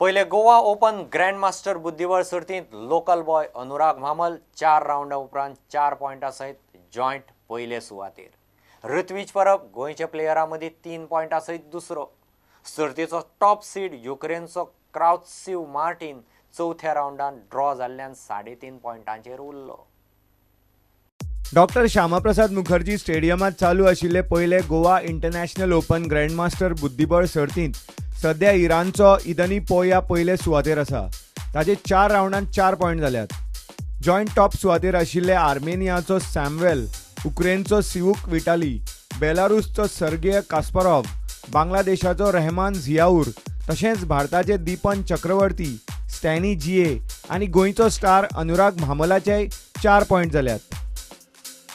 पयले Goa open grand master बुद्धिबळ सर्तींत लोकल बॉय अनुराग म्हामल 4 रावंडा उपरांत 4 पॉयंटा सयत जॉयंट पयले सुवातेर. ऋत्विज परब गोंयच्या प्लेयरां मदीं 3 पॉयंटा सयत दुसरो. सर्तीचो टॉप सीड युक्रेनचो क्राउत्सिव मार्टीन चवथ्या रावंडान ड्रॉ जाल्ल्यान 3.5 पॉयंटांचेर उरलो. डॉक्टर श्यामाप्रसाद मुखर्जी स्टेडियमात चालू आशिल्ले पयले गोवा इंटरनॅशनल ओपन ग्रँडमास्टर बुद्धिबळ सर्तींत सध्या इराणचो इदनी पोया पयले सुवातेर आसा. ताजे 4 रावंडांत 4 पॉयंट जाल्यात. जॉयंट टॉप सुवातेर आशिल्ले आर्मेनियाचो सॅम्वेल, उक्रेनचो सिवूक विटाली, बेलारूसचो सर्गेय कास्परोव, बांगलादेशाचो रहमान झियाऊर, तशेंच भारताचे दीपन चक्रवर्ती, स्टॅनी जिए आनी गोंयचो स्टार अनुराग म्हामलाचे 4 पॉयंट जाल्यात.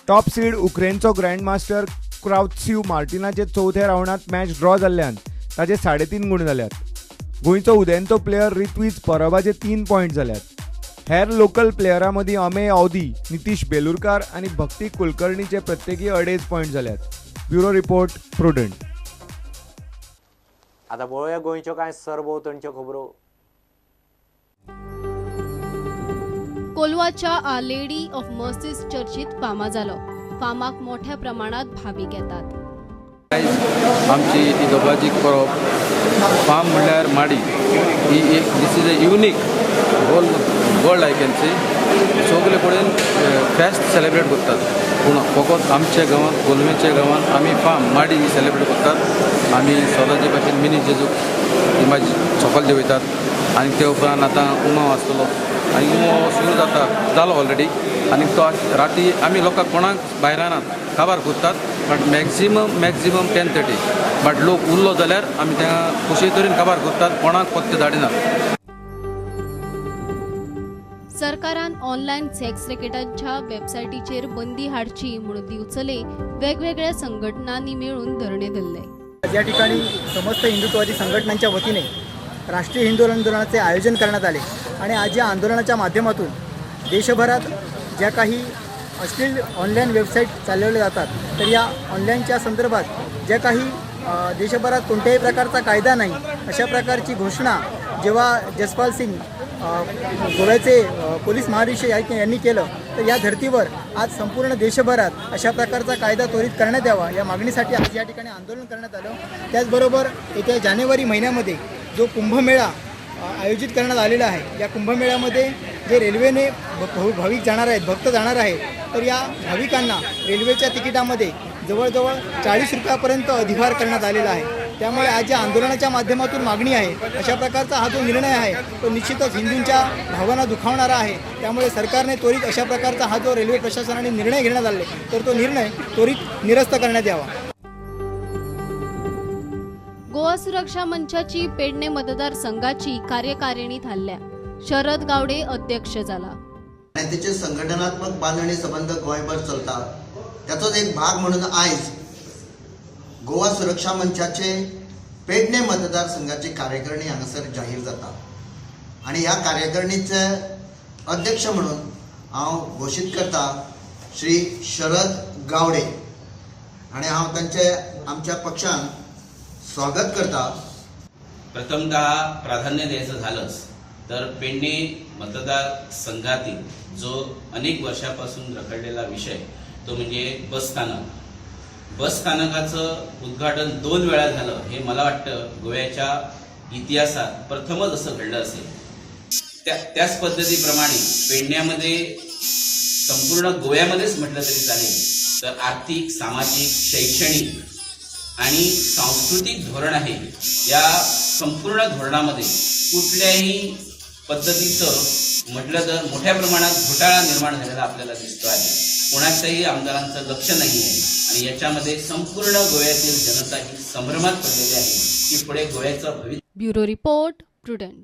टॉप सीड उक्रेनचो ग्रँडमास्टर क्राउत्सिव मार्टिनाचे चवथ्या रावंडांत मॅच ड्रॉ जाल्ल्यान ताजे 3.5 गूण जाल्यात. गोंयचो उदेंतो प्लेयर ऋत्विज परबाचे 3 पॉयंट जाल्यात. हेर लोकल प्लेयरां मदीं अमेय अवधी, नितीश बेलुरकार आनी भक्ती कुलकर्णीचे प्रत्येकी 2.5 पॉयंट जाल्यात. Bureau report, Prudent. आतां पळोवया गोंयच्यो कांय सरभोंवतणच्यो खबरो. कोलवाच्या are lady of mercies चर्चीत फामा जालो. फामाक मोठ्या प्रमाणात भावीक येतात. आमची इदोबाजी परब फार्म म्हणल्यार माडी ही एक this is a unique whole world I can say. सगळे कडेन फेस्त सेलिब्रेट करतात, पूण फकत आमच्या गांवांत कोलवेच्या गांवांत आमी फार्म माडी ही सेलिब्रेट करतात. आमी सदांचे भाशेन मिनी जेजूक इमाज सकयल देंवयतात आनी ते उपरांत आतां उमाव आसतलो आनी उमाव सुरू जाता, जालो ऑलरेडी. आनी तो राती आमी लोकांक कोणाक भायर येनात, काबार करतात, बट मॅक्झिमम 10:30. बट लोक उरलो जाल्यार आमी त्या खुशे तरेन काबार करतात, कोणाक पत्ते धाडिनात. सरकारान ऑनलायन सेक्स रॅकेटांच्या वेबसायटीचेर बंदी हाडची म्हूण दिवचले वेगवेगळ्या संघटनांनी मेळून धरणे धरले. या ठिकाणी समस्त हिंदुत्ववादी संघटनांच्या वतीने राष्ट्रीय हिंदू आंदोलनाचे आयोजन करण्यात आले आणि आज या आंदोलनाच्या माध्यमातून देशभरात ज्या काही अश्लील ऑनलाईन वेबसाईट चालवल्या जातात, तर या ऑनलाईनच्या संदर्भात ज्या काही देशभरात कोणत्याही प्रकारचा कायदा नाही अशा प्रकारची घोषणा जेव्हा जसपाल सिंग गोव्याचे पोलीस महाधिवेशक यांनी केलं, तर या धर्तीवर आज संपूर्ण देशभरात अशा प्रकारचा कायदा त्वरित करण्यात यावा या मागणीसाठी आज या ठिकाणी आंदोलन करण्यात आलं. त्याचबरोबर येत्या जानेवारी महिन्यामध्ये जो कुंभमेळा आयोजित करण्यात आलेला आहे, या कुंभमेळ्यामध्ये जे रेल्वेने भाविक जाणार आहेत, भक्त जाणार आहेत, तर या भाविकांना रेल्वेच्या तिकिटामध्ये जवळजवळ 40 रुपयापर्यंत अधिभार करण्यात आलेला आहे. त्यामुळे आज या आंदोलनाच्या माध्यमातून मागणी आहे अशा प्रकारचा हा जो निर्णय आहे तो निश्चितच हिंदूंच्या भावना दुखावणारा आहे. त्यामुळे सरकारने त्वरित अशा प्रकारचा हा जो रेल्वे प्रशासनाने निर्णय घेण्यात आले तर तो निर्णय त्वरित निरस्त करण्यात यावा. गोवा सुरक्षा मंचाची पेडणे मतदारसंघाची कार्यकारिणी थारल्या. शरद गावडे अध्यक्ष जाला. आनी तेचे संघटनात्मक बांदणी संबंद गोंयभर चलता, त्याचोच एक भाग म्हणून आयज गोवा सुरक्षा मंचाचे पेडणे मतदारसंघाची कार्यकारिणी हांगासर जाहीर जाता आनी ह्या कार्यकारिणीचे अध्यक्ष म्हणून हांव घोशीत करता श्री शरद गावडे आनी हांव तांचे आमच्या पक्षान स्वागत करता. प्रथमतः प्राधान्य द्यायचं झालंच तर पेडणे मतदारसंघातील जो अनेक वर्षापासून रखडलेला विषय तो म्हणजे बसस्थानक. बसस्थानकाचं उद्घाटन 2 वेळा झालं, हे मला वाटतं गोव्याच्या इतिहासात प्रथमच असं घडलं असेल. त्याच पद्धतीप्रमाणे पेडण्यामध्ये संपूर्ण गोव्यामध्येच म्हटलं तरी चालेल तर आर्थिक, सामाजिक, शैक्षणिक आणि सांस्कृतिक धोरण आहे, या संपूर्ण धोरणामध्ये कुठल्याही पद्धतीचं म्हटलं तर मोठ्या प्रमाणात घोटाळा निर्माण झालेला आपल्याला दिसतो आहे. कोणाच्याही आमदारांचं लक्ष नाही आहे आणि याच्यामध्ये संपूर्ण गोव्यातील जनता ही संभ्रमात पडलेली आहे की पुढे गोव्याचं भविष्य. Bureau report, Prudent.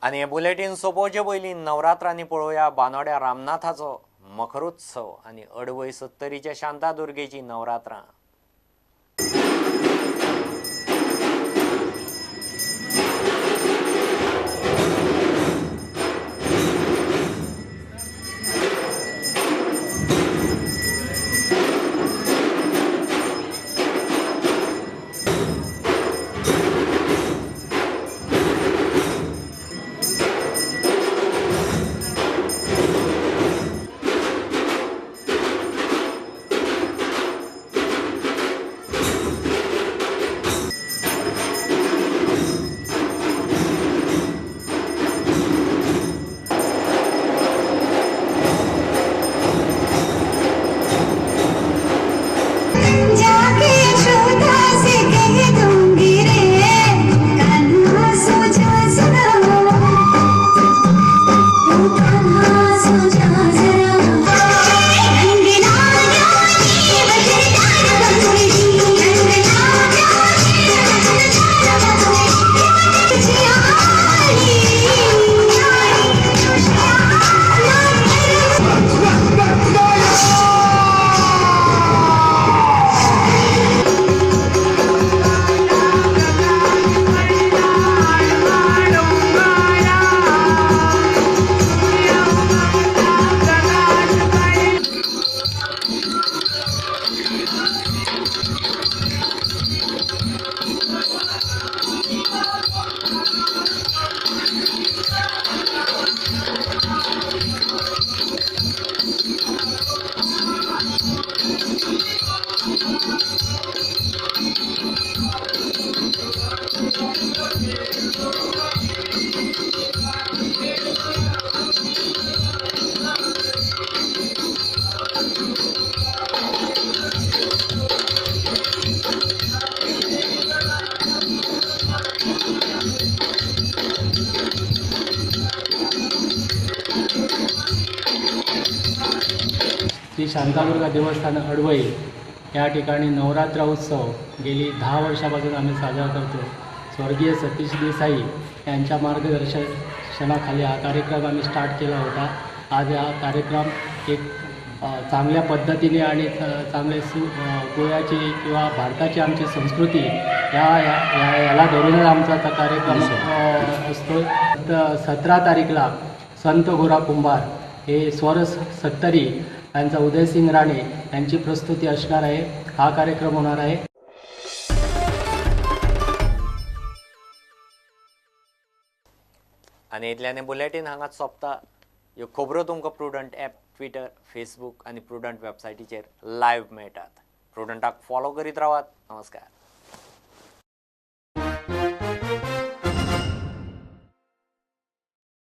आनी हे बुलेटीन सोंपोवचे पयलीं नवरात्रांनी पळोवया बानोड्या रामनाथाचो मखरोत्सव आनी अडवय सत्तरीच्या शांतादुर्गेची नवरात्रां. श्री शांतादुर्गा देवस्थान अडवई या ठिकाणी नवरात्र उत्सव गेली 10 वर्षापासून आम्ही साजरा करतो. स्वर्गीय सतीश देसाई यांच्या मार्गदर्शनाखाली हा कार्यक्रम आम्ही स्टार्ट केला होता. आज हा कार्यक्रम एक चांगल्या पद्धतीने आणि चांगले गोव्याची किंवा भारताची आमची संस्कृती या याला धरूनच आमचा कार्यक्रम असतो. तर 17 तारीखला संत गोरा कुंभार हे स्वर सत्तरी यांचा उदयसिंग राणे यांची प्रस्तुती असणार आहे. हा कार्यक्रम होणार आहे. आनी इतल्याने बुलेटीन हांगाच सोंपता. ह्यो खबरो तुमकां प्रुडंट ॲप, ट्विटर, फेसबूक आनी प्रुडंट वेबसायटीचेर लायव्ह मेळटात. प्रुडंटाक फॉलो करीत रावात. नमस्कार.